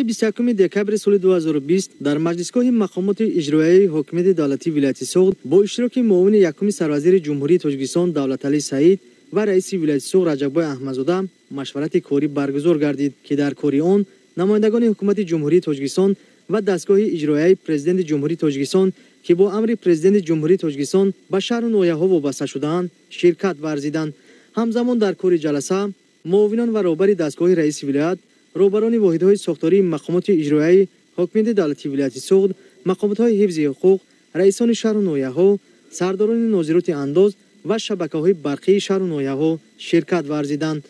21 декабри соли 2020 дар маҷлисгоҳи мақомоти иҷроияи ҳокимияти давлатии вилояти Суғд бо иштироки муовини якуми сарвазири Ҷумҳурии Тоҷикистон Давлаталӣ Саид ва раиси вилояти Суғд Раҷаббой Аҳмадзода машварати корӣ баргузор гардид, ки дар кори он намояндагони ҳукумати Ҷумҳурии Тоҷикистон ва дастгоҳи иҷроияи Президенти Ҷумҳурии Тоҷикистон, ки бо амри Президенти Ҷумҳурии Тоҷикистон ба шаҳру ноҳияҳо вобаста шудаанд, ширкат варзиданд. Ҳамзамон дар кори ҷаласа муовинон ва роҳбари дастгоҳи раиси вилоят, роҳбарони воҳидҳои сохтории мақомоти иҷроияи ҳокимияти давлатии вилояти Суғд, мақомотҳои ҳифзи ҳуқуқ, раисони шаҳру ноҳияҳо, сардорони нозироти андоз ва шабакаҳои барқии шаҳру ноҳияҳо ширкат варзиданд.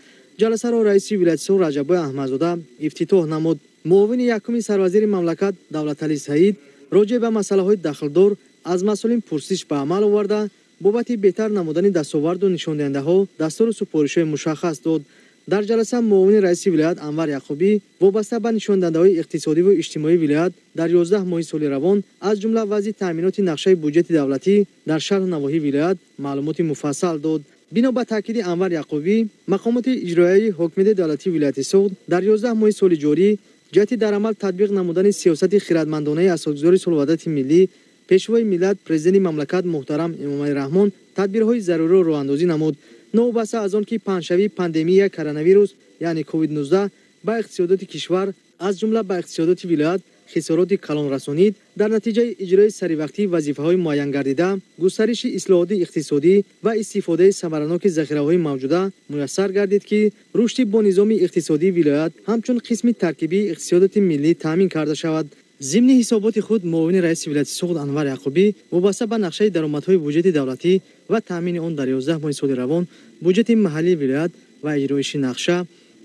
Ҷаласаро раиси вилояти Суғд Раҷаббой Аҳмадзода ифтитоҳ намуд. Муовини якуми сарвазири мамлакат Давлаталӣ Саид роҷеъ ба масъалаҳои дахлдор аз масъулин пурсиш ба амал оварда, бобати беҳтар намудани дастоварду нишондиҳандаҳо дастуру супоришҳои мушаххас дод. Дар ҷаласа муовини раиси вилоят Анвар Яқубӣ вобаста ба нишондиҳандаҳои иқтисодиву иҷтимоии вилоят дар 11 моҳи соли равон, аз ҷумла вазъи таъминоти нақшаи буҷети давлатӣ дар шаҳру навоҳии вилоят маълумоти муфассал дод. Бино ба таъкиди Анвар Яқубӣ, мақомоти иҷроияи ҳокимияти давлатии вилояти Суғд дар 11 моҳи соли ҷорӣ ҷиҳати дар амал татбиқ намудани сиёсати хиратмандонаи асосгузори сулҳу ваҳдати миллӣ, Пешвои миллат, Президенти мамлакат муҳтарам Эмомалӣ Раҳмон тадбирҳои заруриро роҳандозӣ намуд. Новобаста аз он ки паҳншавии пандемия коронавирус, яъне COVID-19, ба иқтисодиёти кишвар, аз ҷумла ба иқтисодиёти вилоят хисороти калон расонид, дар натиҷаи иҷрои саривақтии вазифаҳои муайянгардида, густариши ислоҳоти иқтисодӣ ва истифодаи самараноки захираҳои мавҷуда муяссар гардид, ки рушди бо низоми иқтисодии вилоят ҳамчун қисми таркибии иқтисодиёти миллӣ таъмин карда шавад. Зимни ҳисоботи худ муовини раиси вилояти Суғд Анвар Яқубӣ вобаста ба нақшаи даромадҳои буҷети давлатӣ ва таъмини он дар 11 моҳи соли равон, буҷети маҳаллии вилоят ва иҷроиши нақша,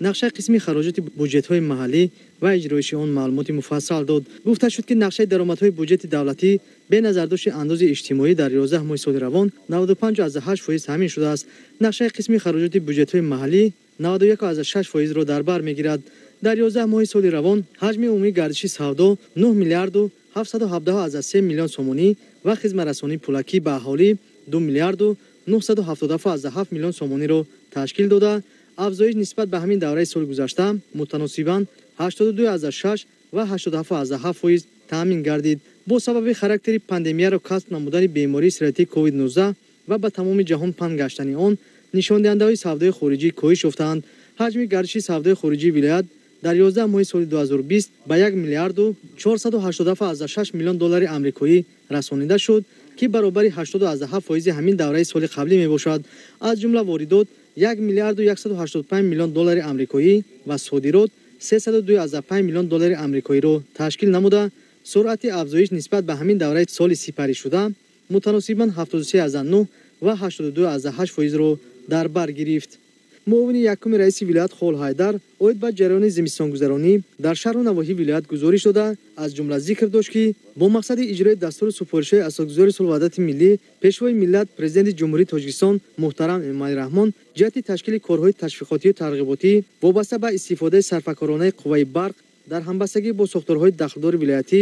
нақшаи қисми хароҷоти буҷетҳои маҳаллӣ ва иҷроиши он маълумоти муфассал дод. Гуфта шуд, ки нақшаи даромадҳои буҷети давлатӣ бе назардошти андози иҷтимоӣ дар 11 моҳи соли равон 95,8% таъмин шудааст. Нақшаи қисми хароҷоти буҷетҳои маҳаллӣ 91,6%-ро дар бар мегирад. Дар 11 моҳи соли равон ҳаҷми умумии гардиши савдо 9 миллиарду 717,3 миллион сомонӣ ва хизматрасонии пулакӣ ба аҳолӣ 2 миллиарду 977,7 миллион сомониро ташкил дода, афзоиш нисбат ба ҳамин давраи соли гузашта мутаносибан 82,6 ва 87,7% таъмин гардид. Бо сабаби характери пандемияро касб намудани бемории сироятии COVID-19 ва ба тамоми ҷаҳон паҳн гаштани он, нишондиҳандаҳои савдои хориҷӣ коҳиш ёфтаанд. Ҳаҷми гардиши савдои хориҷии вилоят дар 11 моҳи соли 2020 ба 1 миллиарду 487,6 миллион доллари амрикоӣ расонида шуд, ки баробари 80,7% ҳамин давраи соли қаблӣ мебошад. Аз ҷумла воридот 1 миллиарду 185 миллион доллари амрикоӣ ва содирот 302,5 миллион доллари амрикоиро ташкил намуда, суръати афзоиш нисбат ба ҳамин давраи соли сипаришуда мутаносибан 73,9 ва 82,8%-ро дар бар гирифт. Муовини якуми раиси вилоят Хол Ҳайдар оид ба ҷараёни зимистонгузаронӣ дар шаҳру навоҳии вилоят гузориш дода, аз ҷумла зикр дошт, ки бо мақсади иҷрои дастуру супоришҳои асосгузори сулҳу ваҳдати миллӣ, Пешвои миллат, Президенти Ҷумҳурии Тоҷикистон муҳтарам Эмомалӣ Раҳмон ҷиҳати ташкили корҳои ташвиқотию тарғиботӣ вобаста ба истифодаи сарфакоронаи қувваи барқ дар ҳамбастагӣ бо сохторҳои дахлдори вилоятӣ,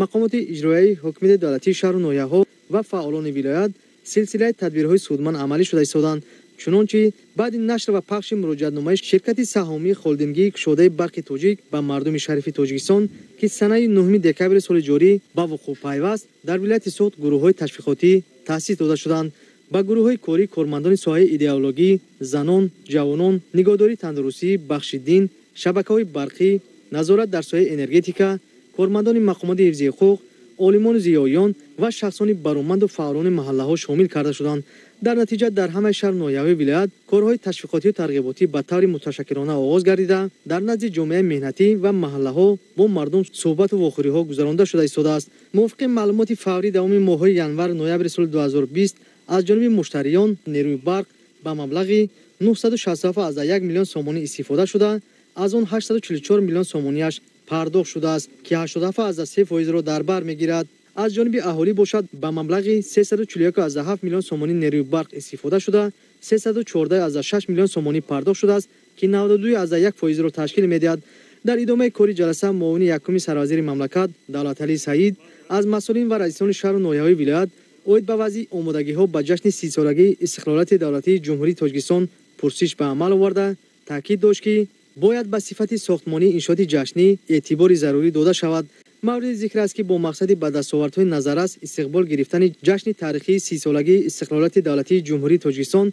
мақомоти иҷроияи ҳокимияти давлатии шаҳру ноҳияҳо ва фаъолони вилоят силсилаи тадбирҳои судманд амалӣ шуда истоданд. Чунончи баъди нашр ва пахши муроҷиатномаи ширкати саҳомии холдингии кушодаи барқи тоҷик ба мардуми шарифи Тоҷикистон, ки санаи 9 декабри соли ҷорӣ ба вуқӯъ пайваст, дар вилояти Суғд гурӯҳҳои ташвиқотӣ таъсис дода шуданд. Ба гурӯҳҳои корӣ кормандони соҳаи идеологӣ, занон, ҷавонон, нигоҳдории тандурустӣ, бахши дин, шабакаҳои барқӣ, назорат дар соҳаи энергетика, кормандони мақомоти ҳифзи ҳуқуқ, олимону зиёиён ва шахсони бароманду фаъолони маҳаллаҳо шомил карда шуданд. Дар натиҷа дар ҳамаи шаҳру ноҳияҳои вилоят корҳои ташвиқотию тарғиботӣ ба таври муташаккилона оғоз гардида, дар назди ҷомеаи меҳнатӣ ва маҳаллаҳо бо мардум суҳбату вохӯриҳо гузаронда шуда истодааст. Мувофиқи маълумоти фаврӣ, давоми моҳҳои январ ноябри соли 2020 аз ҷониби муштариён нерӯи барқ ба маблағи 967,1 миллион сомонӣ истифода шуда, аз он 844 миллион сомонияш пардохт шудааст, ки 87,3%-ро дар бар мегирад. Аз ҷониби аҳолӣ бошад, ба маблағи 341,7 миллион сомонӣ нерӯи барқ истифода шуда, 314,6 миллион сомонӣ пардохт шудааст, ки 92,1%-ро ташкил медиҳад. Дар идомаи кори ҷаласа муовини якуми сарвазири мамлакат Давлаталӣ Саид аз масъулин ва раисони шаҳру ноҳияҳои вилоят оид ба вазъи омодагиҳо ба ҷашни 30-солагии истиқлолияти давлатии Ҷумҳурии Тоҷикистон пурсиш ба амал оварда, таъкид дошт, ки Бояд ба сифати сохтмонии иншооти ҷашнӣ эътибори зарурӣ дода шавад. Мавриди зикр аст, ки бо мақсади ба дастовардҳои назаррас истиқбол гирифтани ҷашни таърихии 30-солагии истиқлолияти давлатии Ҷумҳурии Тоҷикистон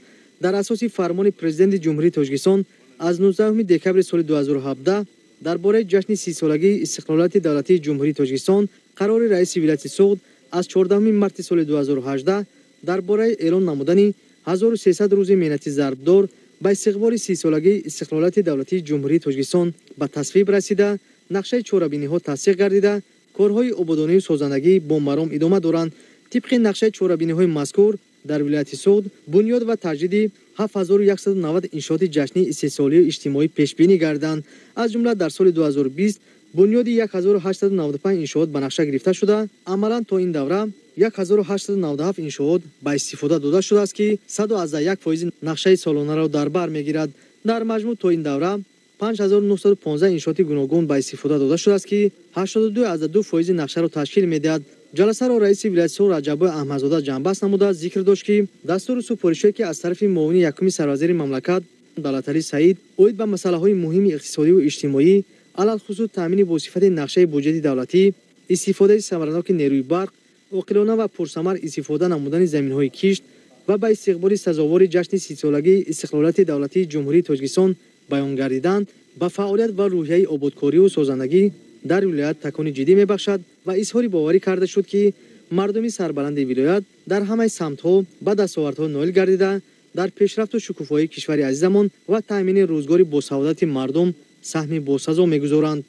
дар асоси фармони Президенти Ҷумҳурии Тоҷикистон аз 19 декабри соли 2017 дар бораи ҷашни 30-солагии истиқлолияти давлатии Ҷумҳурии Тоҷикистон, қарори раиси вилояти Суғд аз 14 марти соли 2018 дар бораи эълон намудани 1300 рӯзи меҳнати зарбдор ба истиқболи 30-солагии истиқлолияти давлатии Ҷумҳурии Тоҷикистон ба тасвиб расида, нақшаи чорабиниҳо тасдиқ гардида, корҳои ободонию созандагӣ бо маром идома доранд. Тибқи нақшаи чорабиниҳои мазкур дар вилояти Суғд бунёд ва таҷдиди 7190 иншооти ҷашнии истеҳсолию иҷтимоӣ пешбинӣ гарданд. Аз ҷумла дар соли 2020 бунёди 1895 иншоот ба нақша гирифта шуда, амалан то ин давра 1897 иншоот ба истифода дода шудааст, ки 101% нақшаи солонаро дар бар мегирад. Дар маҷмӯъ то ин давра 5915 иншооти гуногун ба истифода дода шудааст, ки 82,2% нақшаро ташкил медиҳад. Ҷаласаро раиси вилояти Суғд Раҷаббой Аҳмадзода ҷамъбаст намуда, зикр дошт, ки дастуру супоришҳое, ки аз тарафи муовини якуми сарвазири мамлакат Давлаталӣ Саид оид ба масъалаҳои муҳими иқтисодиву иҷтимоӣ, алалхусус таъмини босифати нақшаи буҷети давлатӣ, истифодаи самараноки нерӯи барқ, оқилона ва пурсамар истифода намудани заминҳои кишт ва ба истиқболи сазовори ҷашни 30-солагии истиқлолияти давлатии Ҷумҳурии Тоҷикистон баён гардиданд, ба фаъолият ва рӯҳияи ободкориву созандагӣ дар вилоят такони ҷиддӣ мебахшад ва изҳори боварӣ карда шуд, ки мардуми сарбаланди вилоят дар ҳамаи самтҳо ба дастовардҳо ноил гардида, дар пешрафту шукуфоии кишвари азизамон ва таъмини рӯзгори босаодати мардум саҳми босазо мегузоранд.